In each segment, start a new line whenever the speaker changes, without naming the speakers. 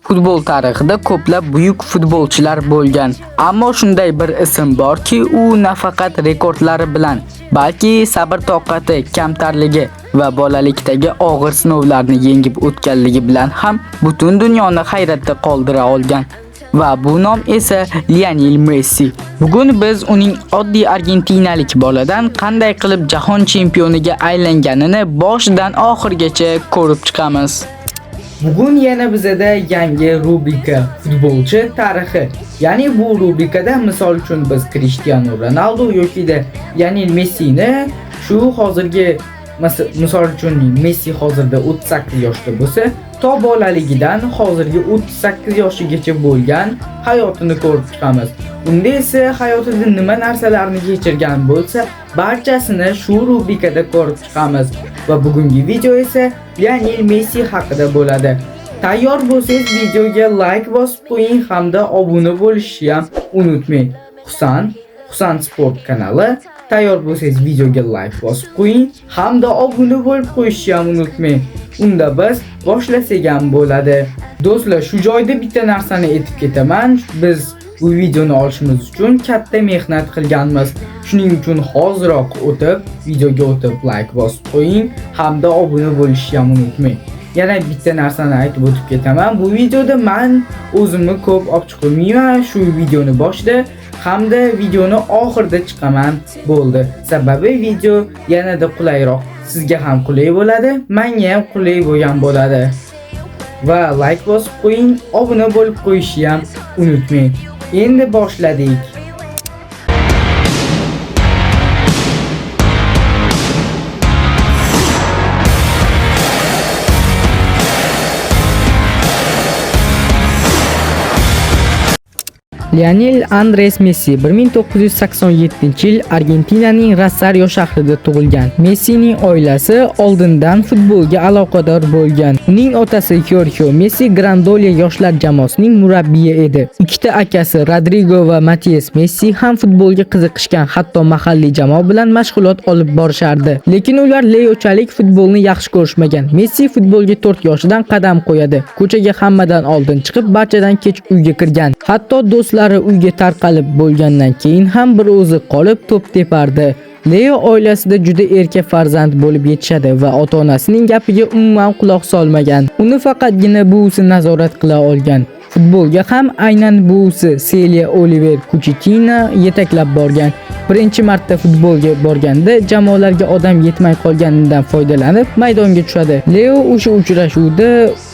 Futbol tarixida ko'plab buyuk futbolchilar bo'lgan. Ammo shunday bir ism borki, u nafaqat rekordlari bilan, balki sabr-toqati, kamtarligi va bolalikdagi og'ir sinovlarni yengib o'tganligi bilan ham butun dunyoni hayratda qoldira olgan. Va bu nom esa Lionel Messi. Bugun biz uning oddiy argentinalik boladan qanday qilib jahon chempioniga aylanganini boshidan oxirigacha ko'rib chiqamiz. Bugun yana bizada yangi rubrika Futbolchi tarixi. Ya'ni bu rubrikada misol uchun biz Cristiano Ronaldo yoki Lionel Messini shu hozirgi misol uchun Messi hozirda 38 yoshda bo'lsa, to bolaligidan hozirgi 38 yoshigacha bo'lgan hayotini ko'rib chiqamiz. Unda esa hayotida nima narsalarni kechirgan bo'lsa, barchasini shu rubrikada ko'rib chiqamiz. Va bugungi video esa Lionel Messi haqida bo'ladi. Tayyor bo'lsangiz videoga like bosib qo'ying hamda obuna bo'lishni ham unutmang. Husan Sport kanali. Tayyor bo'lsangiz videoga like bosib qo'ying hamda obuna bo'lib qo'yishni ham unutmang. Unda biz boshlasak ham bo'ladi. Do'stlar, shu joyda bitta narsani aytib ketaman. Biz bu videoni olishimiz uchun katta mehnat qilganmiz. Shuning uchun hoziroq o'tib, videoga o'tib like bosib qo'ying hamda obuna bo'lishni ham unutmang. Yana bitta narsani aytib o'tib ketaman. Bu videoda men o'zimni ko'p olib chiqmayman. Shu videoni boshida hamda videoni oxirida chiqaman. Bo'ldi. Sababi video yanada qulayroq. Sizga ham qulay bo'ladi, menga ham qulay bo'lgan bo'ladi. Va like bosib qo'ying, obuna bo'lib qo'yishni ham unutmang. Endi boshladik. Lionel Andres Messi 1987-yil Argentinaning Rosario shahrida tug'ilgan. Messining oilasi oldindan futbolga aloqador bo'lgan. Uning otasi Jorge Messi Grandolya yoshlar jamoasining murabbiyi edi. Ikkita akasi Rodrigo va Matias Messi ham futbolga qiziqishgan, hatto mahalliy jamoa bilan mashg'ulot olib borishardi. Lekin ular Leochalik futbolni yaxshi ko'rishmagan. Messi futbolga 4 yoshidan qadam qo'yadi. Ko'chaga hammadan oldin chiqib, barchadan kech uyga kirgan. Hatto do'stlari uyga tarqalib bo'lgandan keyin ham bir o'zi qolib to'p tepardi. Leo oilasida juda erka farzand bo'lib yetishadi va ota-onasining gapiga umuman quloq solmagan. Uni faqatgina buvisi nazorat qila olgan. Futbolga ham aynan buvisi Celia Oliver Cuccittini yetaklab borgan. Birinchi marta futbolga borganda jamoalarga odam yetmay qolganidan foydalanib maydonga tushadi. Leo o'sha uchrashuvda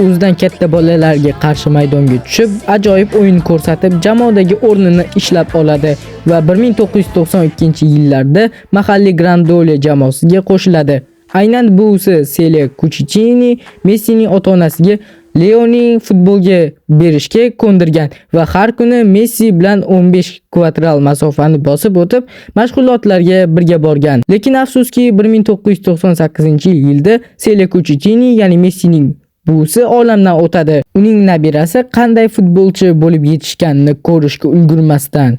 o'zidan katta bolalarga qarshi maydonga tushib, ajoyib o'yin ko'rsatib, jamoadagi o'rnini ishlab oladi va 1992-yillarda mahalliy Grandolya jamoasiga qo'shiladi. Aynan buvisi Celia Cuccittini Messining ota-onasiga Leoning futbolga berishga ko'ndirgan va har kuni Messi bilan 15 kvadral masofani bosib o'tib, mashg'ulotlarga birga borgan. Lekin afsuski 1998-yilda Celia Cuccittini, ya'ni Messining buvisi olamdan o'tadi. Uning nabirasi qanday futbolchi bo'lib yetishganini ko'rishga ulgurmasdan.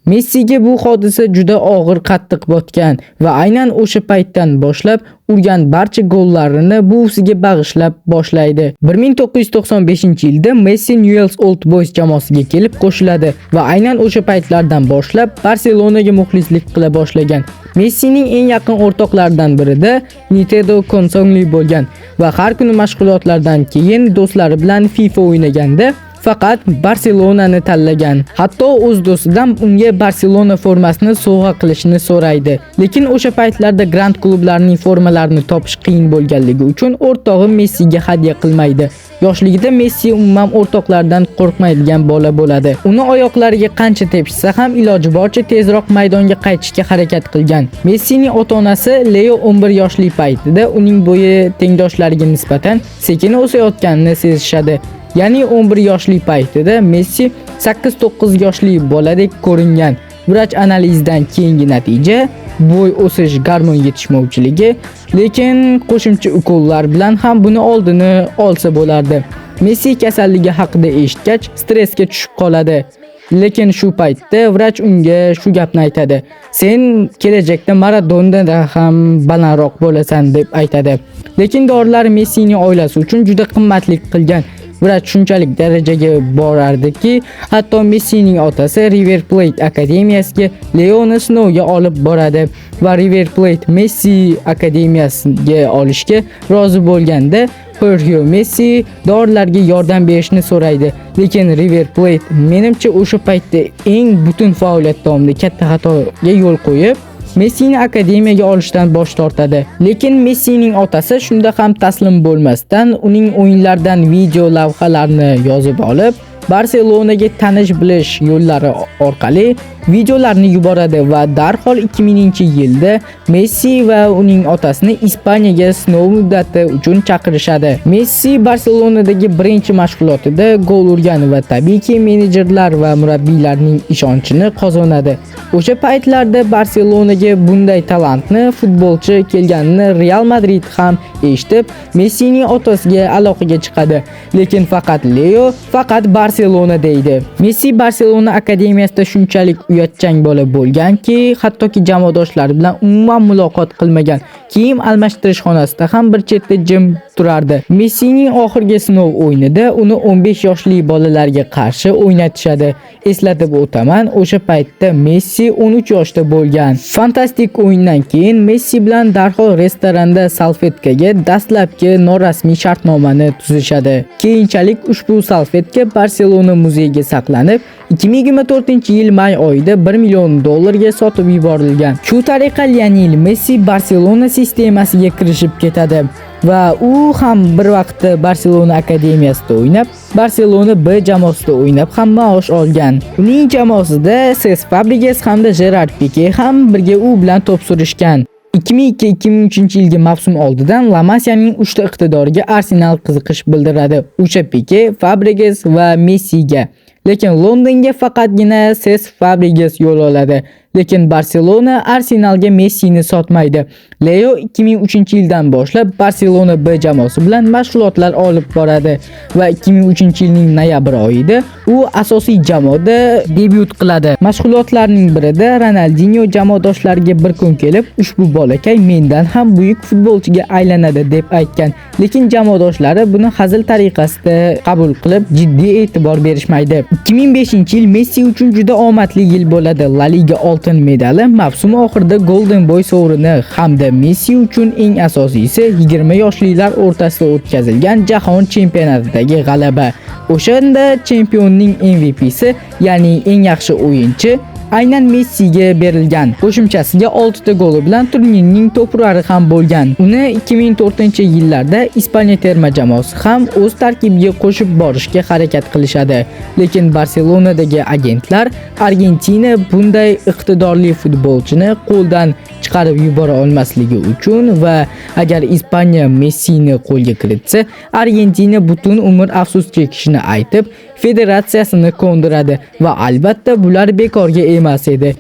Messiga bu hodisa juda og'ir qattiq botgan va aynan o'sha paytdan boshlab urgan barcha gollarini buvisiga bag'ishlab boshlaydi. 1995-yilda Messi Newell's Old Boys jamoasiga kelib qo'shiladi va aynan o'sha paytlardan boshlab Barselonaga muxlislik qila boshlagan. Messining eng yaqin o'rtoqlaridan birida Nintendo konsoli bo'lgan va har kuni mashg'ulotlardan keyin do'stlari bilan FIFA o'ynaganda faqat Barselonani tanlagan. Hatto o'z do'stidan unga Barselona formasini sovg'a qilishini so'raydi. Lekin o'sha paytlarda grand klublarning formalarini topish qiyin bo'lganligi uchun o'rtog'i Messiga hadya qilmaydi. Yoshligida Messi umuman o'rtoqlardan qo'rqmaydigan bola bo'ladi. Uni oyoqlariga qancha tepishsa ham iloji boricha tezroq maydonga qaytishga harakat qilgan. Messining ota-onasi Leo 11 yoshli paytida uning bo'yi tengdoshlariga nisbatan sekin o'sayotganini sezishadi. Ya'ni 11 yoshli paytida Messi 8-9 yoshli boladek ko'ringan. Vrach analizidan keyingi natija bo'y o'sish gormon yetishmovchiligi, lekin qo'shimcha ukollar bilan ham buni oldini olsa bo'lardi. Messi kasalligi haqida eshitgach stressga tushib qoladi. Lekin shu paytda vrach unga shu gapni aytadi. Sen kelajakda Maradonadan ham balandroq bo'lasan deb aytadi. Lekin dorilar Messining oilasi uchun juda qimmatlik qilgan Vrach shunchalik darajaga borardiki, hatto Messining otasi River Plate akademiyasiga Leoni sinovga olib boradi va River Plate Messi akademiyasiga olishga rozi bo'lganda Jorge Messi dorilarga yordam berishni so'raydi. Lekin River Plate menimcha o'sha paytda eng butun faoliyat davomida katta xatoga yo'l qo'yib, Messini akademiyaga olishdan bosh tortadi. Lekin Messining otasi shunda ham taslim bo'lmasdan, uning o'yinlaridan video lavhalarni yozib olib, Barselonaga tanish bilish yo'llari orqali videolarni yuboradi va darhol 2000-yilda Messi va uning otasini Ispaniyaga sinov muddati uchun chaqirishadi. Messi Barselonadagi birinchi mashg'ulotida gol urgan va tabiiyki menejerlar va murabbiylarning ishonchini qozonadi. O'sha paytlarda Barselonaga bunday talantni futbolchi kelganini Real Madrid ham eshitib, Messining otasiga aloqaga chiqadi. Lekin faqat Leo faqat Barselona deydi. Messi Barselona akademiyasida shunchalik uyatchang bola bo'lganki, hattoki jamoadoshlari bilan umuman muloqot qilmagan. Kiyim almashtirish xonasida ham bir chetda jim turardi. Messining oxirgi sinov o'yinida uni 15 yoshli bolalarga qarshi o'ynatishadi. Eslatib o'taman, o'sha paytda Messi 13 yoshda bo'lgan. Fantastik o'yindan keyin Messi bilan darhol restoranda salfetkaga dastlabki norasmiy shartnomani tuzishadi. Keyinchalik ushbu salfetka Barselona muzeyiga saqlanib, 2024-yil may oyida 1 million dollarga sotib yuborilgan. Shu tariqa Lionel Messi Barselona sistemasiga kirishib ketadi va u ham bir vaqtda Barselona akademiyasida o'ynab, Barselona B jamoasida o'ynab ham maosh olgan. Uning jamoasida Cesc Fabregas hamda Gerard Pique ham birga u bilan to'p surishgan. 2002-2003 yilgi mavsum oldidan La Masiyaning 3 ta iqtidoriga Arsenal qiziqish bildiradi. O'sha Pique, Fabregas va Messiga. Lekin Londonga faqatgina Cesc Fabregas yo'l oladi. Lekin Barselona Arsenalga Messini sotmaydi. Leo 2003-yildan boshlab Barselona B jamoasi bilan mashg'ulotlar olib boradi va 2003-yilning noyabr oyida u asosiy jamoada debyut qiladi. Mashg'ulotlarning birida Ronaldinho jamoadoshlariga bir kun kelib, ushbu bolakay mendan ham buyuk futbolchiga aylanadi deb aytgan. Lekin jamoadoshlari buni hazil tariqasida qabul qilib, jiddiy e'tibor berishmaydi. 2005-yil Messi uchun juda omadli yil bo'ladi. La Liga oltin medali, mavsum oxirida Golden Boy sovrini hamda Messi uchun eng asosiysi 20 yoshlilar o'rtasida o'tkazilgan jahon chempionatidagi g'alaba. O'shanda chempionning MVPsi, ya'ni eng yaxshi o'yinchi aynan Messiga berilgan. Qo'shimchasiga 6 ta goli bilan turnirning to'purari ham bo'lgan. Uni 2004-yillarda Ispaniya terma jamoasi ham o'z tarkibiga qo'shib borishga harakat qilishadi. Lekin Barselonadagi agentlar Argentina bunday iqtidorli futbolchini qo'ldan chiqarib yubora olmasligi uchun va agar Ispaniya Messini qo'lga kiritsa, Argentina butun umr afsus chekishini aytib, federatsiyasini ko'ndiradi va albatta bular bekorga emas edi.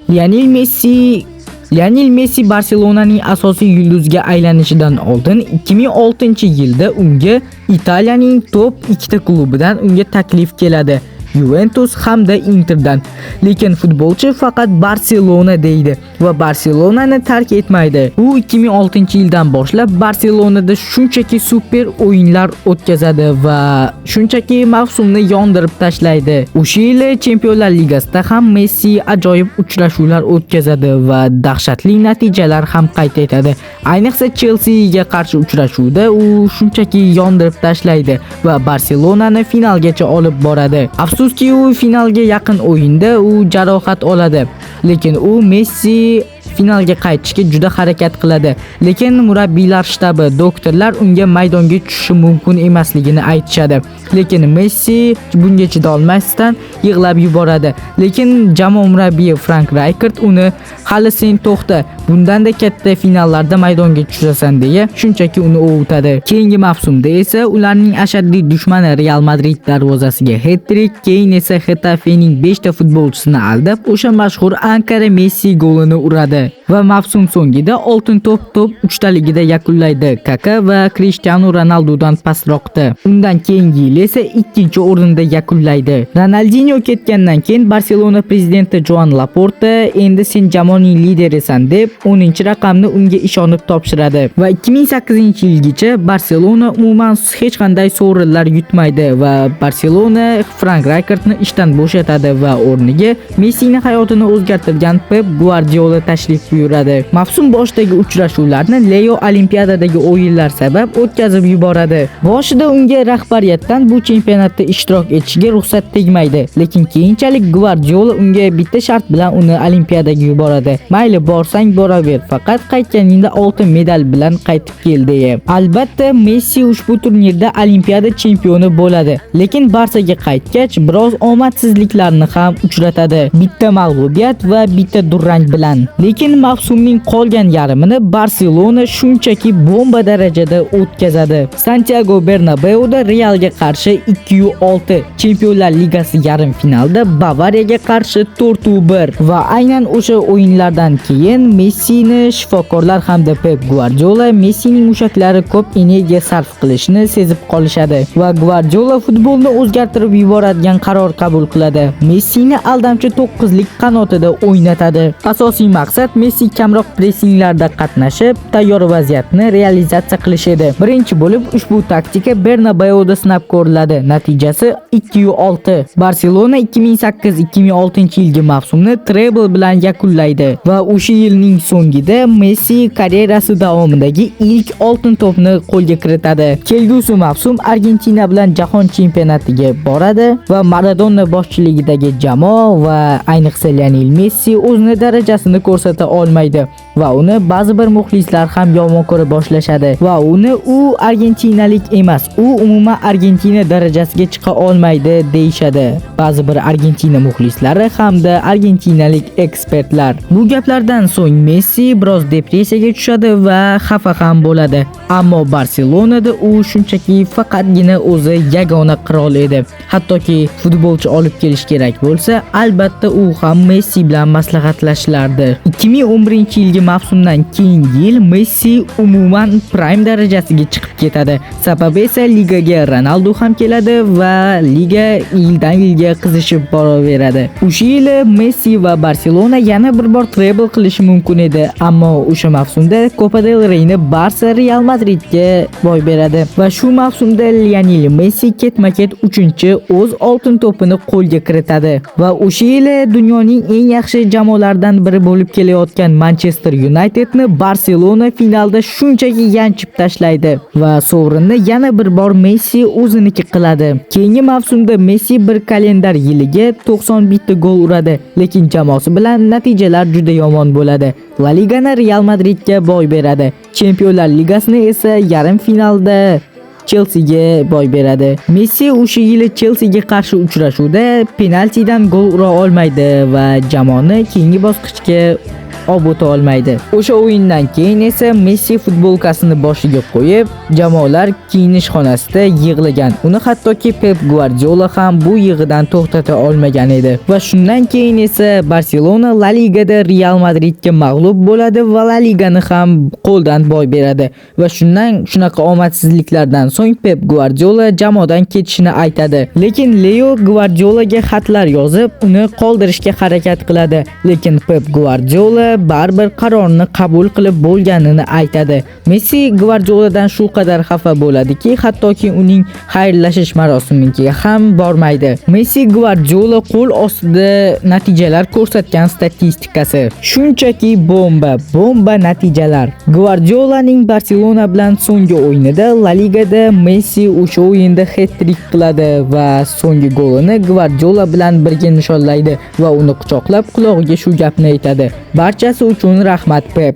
Lionel Messi Barselonaning asosiy yulduziga aylanishidan oldin 2006-yilda unga Italiyaning top ikkita klubidan unga taklif keladi. Juventus hamda Interdan. Lekin futbolchi faqat Barselona deydi va Barselonani tark etmaydi. U 2006-yildan boshlab Barselonada shunchaki super o'yinlar o'tkazadi va shunchaki mavsumni yondirib tashlaydi. O'sha yili Chempionlar Ligasida ham Messi ajoyib uchrashuvlar o'tkazadi va dahshatli natijalar ham qayd etadi. Ayniqsa Chelsiga qarshi uchrashuvda u shunchaki yondirib tashlaydi va Barselonani finalgacha olib boradi. Afsuski, u finalga yaqin o'yinda u jarohat oladi. Lekin u Messi finalga qaytishga juda harakat qiladi. Lekin murabbiylar shtabi, doktorlar unga maydonga tushishi mumkin emasligini aytishadi. Lekin Messi bunga chidolmasdan yig'lab yuboradi. Lekin jamoa murabbiyi Frank Rijkaard uni hali sen to'xta, bundanda katta finallarda maydonga tushasan deya shunchaki uni ovutadi. Keyingi mavsumda esa ularning ashaddiy dushmani Real Madrid darvozasiga hat-trick, keyin esa Getafening 5 ta futbolchisini aldab, o'sha mashhur Ankara Messi golini uradi. Va mavsum so'ngida oltin to'p top uchtaligida yakunlaydi. Kaka va Cristiano Ronaldodan pastroqda. Undan keyingi yil esa ikkinchi o'rinda yakunlaydi. Ronaldinho ketgandan keyin Barselona prezidenti Joan Laporta endi sen jamoaning liderisan deb 10-raqamni unga ishonib topshiradi va 2008-yilgacha Barselona umuman hech qanday sovrinlar yutmaydi va Barselona Frank Rijkaardni ishdan bo'shatadi va o'rniga Messini hayotini o'zgartirgan Pep Guardiola tashrif buyuradi. Mavsum boshidagi uchrashuvlarni Leo Olimpiadadagi o'yinlar sabab o'tkazib yuboradi. Boshida unga rahbariyatdan bu chempionatda ishtirok etishiga ruxsat tegmaydi, lekin keyinchalik Guardiola unga bitta shart bilan uni Olimpiadaga yuboradi. Mayli, borsang boraver, faqat qaytganingda oltin medal bilan qaytib kel deya. Albatta, Messi ushbu turnirda Olimpiada chempioni bo'ladi, lekin Barsaga qaytgach biroz omadsizliklarni ham uchratadi. Bitta mag'lubiyat va bitta durang bilan. Lekin mavsumning qolgan yarmini Barselona shunchaki bomba darajada o'tkazadi. Santiago Bernabeuda Realga qarshi 2-6, Chempionlar Ligasi yarim finalida Bavariyaga qarshi 4-1 va aynan o'sha o'yinlardan keyin Messini shifokorlar hamda Pep Guardiola Messining mushaklari ko'p energiya sarf qilishini sezib qolishadi va Guardiola futbolni o'zgartirib yuboradigan qaror qabul qiladi. Messini aldamchi to'qqizlik qanotida o'ynatadi. Asosiy maqsad Messi kamroq pressinglarda qatnashib, tayyor vaziyatni realizatsiya qilish edi. Birinchi bo'lib ushbu taktika Bernabeuda sinab ko'riladi. Natijasi 2-6. Barselona 2008-2006 yilgi mavsumni treble bilan yakunlaydi va o'sha yilning so'ngida Messi karyerasi davomidagi ilk oltin to'pni qo'lga kiritadi. Kelgusi mavsum Argentina bilan jahon chempionatiga boradi va Maradona boshchiligidagi jamoa va ayniqsa Lionel Messi o'zini darajasini ko'rsata olmaydi va uni ba'zi bir muxlislar ham yomon ko'ra boshlashadi va uni u argentinalik emas, u umuman Argentina darajasiga chiqa olmaydi deyishadi ba'zi bir Argentina muxlislari hamda argentinalik ekspertlar. Bu gaplardan so'ng Messi biroz depressiyaga tushadi va xafa ham bo'ladi. Ammo Barselonada u shunchaki faqatgina o'zi yagona qirol edi. Hattoki futbolchi olib kelish kerak bo'lsa, albatta u ham Messi bilan maslahatlashilardi. 2011-yilgi mavsumdan keyingi yil Messi umuman prime darajasiga chiqib ketadi. Sababi esa ligaga Ronaldo ham keladi va liga yildan yilga qizishib boraveradi. O'sha yili Messi va Barselona yana bir bor treble qilishi mumkin edi, ammo o'sha mavsumda Copa del Reyni Barsa Real Madridga boy beradi va shu mavsumda Lionel Messi ketma-ket 3-o'z oltin to'pini qo'lga kiritadi va o'sha yili dunyoning eng yaxshi jamoalaridan biri bo'lib kelayotgan Manchester Unitedni Barselona finalda shunchaki yanchib tashlaydi va sovrinni yana bir bor Messi o'ziniki qiladi. Keyingi mavsumda Messi bir kalendar yiliga 91 gol uradi, lekin jamoasi bilan natijalar juda yomon bo'ladi. La Ligani Real Madridga boy beradi. Chempionlar Ligasini esa yarim finalda Chelseaga boy beradi. Messi o'sha yili Chelseaga qarshi uchrashuvda penaltidan gol ura olmaydi va jamoani keyingi bosqichga olib o'ta olmaydi. O'sha o'yindan keyin esa Messi futbolkasini boshiga qo'yib, jamoalar kiyinish xonasida yig'lagan. Uni hattoki Pep Guardiola ham bu yig'idan to'xtata olmagan edi. Va shundan keyin esa Barselona La Ligada Real Madridga mag'lub bo'ladi va La Ligani ham qo'ldan boy beradi. Va shundan shunaqa omadsizliklardan so'ng Pep Guardiola jamoadan ketishini aytadi. Lekin Leo Guardiolaga xatlar yozib, uni qoldirishga harakat qiladi. Lekin Pep Guardiola baribir qarorni qabul qilib bo'lganini aytadi. Messi Guardioladan shu qadar xafa bo'ladiki, hattoki uning xayrlashish marosimiga ham bormaydi. Messi Guardiola qo'l ostida natijalar ko'rsatgan statistikasi. Shunchaki bomba, bomba natijalar. Guardiolaning Barselona bilan so'nggi o'yinida La Ligada Messi o'sha o'yinda hat-trick qiladi va so'nggi golini Guardiola bilan birga nishonlaydi va uni quchoqlab qulog'iga shu gapni aytadi: "Barchasi uchun rahmat, Pep."